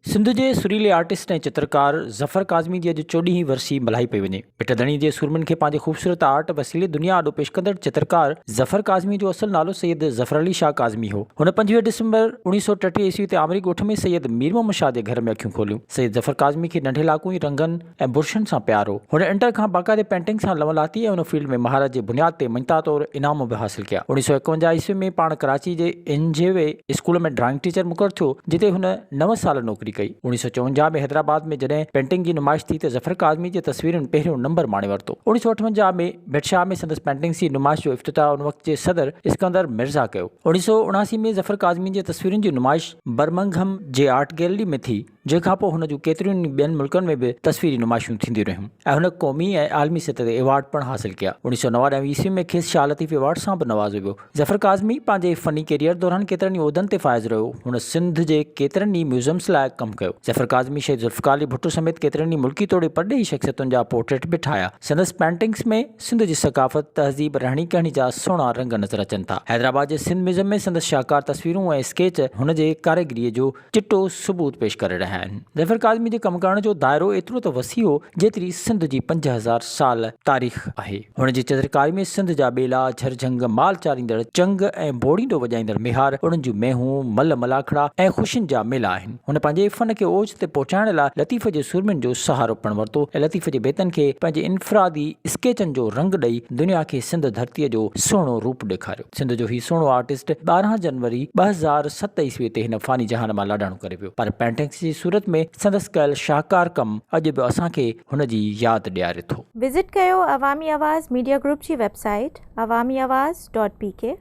سنڌ جي سريلي آرٽسٽ ۽ چترڪار ظفر ڪاظمي جي اڄ چوڏهين هين ورسي ملهائي پئي وڃي. ڀٽ ڌڻي جي سورمين کي پنهنجي خوبصورت آرٽ وسيلي دنيا آڏو پيش ڪندڙ چترڪار ظفر ڪاظمي جو اصل نالو سيد ظفر علي شاهه ڪاظمي هو. هن 25 ڊسمبر 1933 عيسوي تي آمري ڳوٺ ۾ سيد مير محمد شاهه جي گهر ۾ اکيون کوليون. سيد ظفر ڪاظمي کي ننڍي لاڪون ئي رنگن ۽ برشن سان پيار هو. هن انٽر کان باقاعدي پينٽنگ سان لنو لاٿي ۽ ان فيلڊ ۾ مهارت جي بنياد تي مڃتا طور انعام به حاصل ڪيا. 1951 عيسوي ۾ پاڻ ڪراچي جي N J V school ۾ drawing teacher مقرر ٿيو، جتي هن نو سال نوڪري ڪئي. 1954 ۾ حيدرآباد ۾ جڏهن پينٽنگ جي نمائش ٿي ته ظفر ڪاظمي جي تصويرن پهريون نمبر ماڻي ورتو. 1958 ۾ ڀٽ شاهه ۾ سندس پينٽنگز جي نمائش جو افتتاح ان وقت جي صدر اسڪندر مرزا ڪيو. 1979 ۾ ظفر ڪاظمي جي تصويرن جي نمائش برمنگهم جي آرٽ گيلري ۾ ٿي، جنهن کان پوء هن جون ڪيترين ئي ٻين ملڪن ۾ به تصويري نمائشون ٿينديون رهيون ۽ هن قومي ۽ عالمي سطح تي ايوارڊ پڻ حاصل ڪيا. 1999 عيسوي ۾ کيس شاهه لطيف ايوارڊ سان به نوازيو ويو. ظفر ڪاظمي پنهنجي فني ڪيريئر دوران ڪيترن ئي عهدن تي فائز رهيو. هن سنڌ جي ڪيترن ئي ميوزمز لاء ڪم ڪيو. ظفر ڪاظمي شهيد ذوالفقار علي ڀٽو سميت ڪيترن ئي ملڪي توڙي پرڏيهي شخصيتن جا پورٽريٽ به ٺاهيا. سندس پينٽنگز ۾ سنڌ جي ثقافت، تهذيب، رهڻي ڪهڻي جا سهڻا رنگ نظر اچن ٿا. حيدرآباد جي سنڌ ميوزم ۾ سندس شاهڪار تصويرون ۽ اسڪيچ هن جي ڪاريگريء جو چٽو ثبوت پيش ڪري رهيا آهن. ظفر ڪاظمي جي ڪم ڪرڻ جو دائرو ايترو ته وسيع هو، جيتري سنڌ جي 5000 سال تاريخ آهي. هن جي چترڪاري ۾ سنڌ جا ٻيلا، جهرجهنگ، مال چاريندڙ چنگ ۽ بوڙينڊو وڄائيندڙ ميهار، انهن جون مينهون، مل ملاکڙا ۽ خوشين جا ميلا آهن. هن پنهنجي فن کي اوج تي پهچائڻ لاء لطيف جي سورمين جو سهارو پڻ ورتو ۽ لطيف جي بيتن کي پنهنجي انفرادي اسڪيچن جو رنگ ڏئي دنيا کي سنڌ ڌرتيء جو سهڻو روپ ڏيکاريو. سنڌ جو هي سهڻو آرٽسٽ 12 جنوري 2007 عيسوي تي هن فاني جهان مان لاڏاڻو ڪري ويو پر پينٽنگس جي صورت ۾ سندس ڪيل شاهڪار ڪم اڄ به اسان کي هن جي ياد ڏياري ٿو. وزٽ ڪيو عوامي آواز ميڊيا گروپ جي website Awami Awaz dot P K.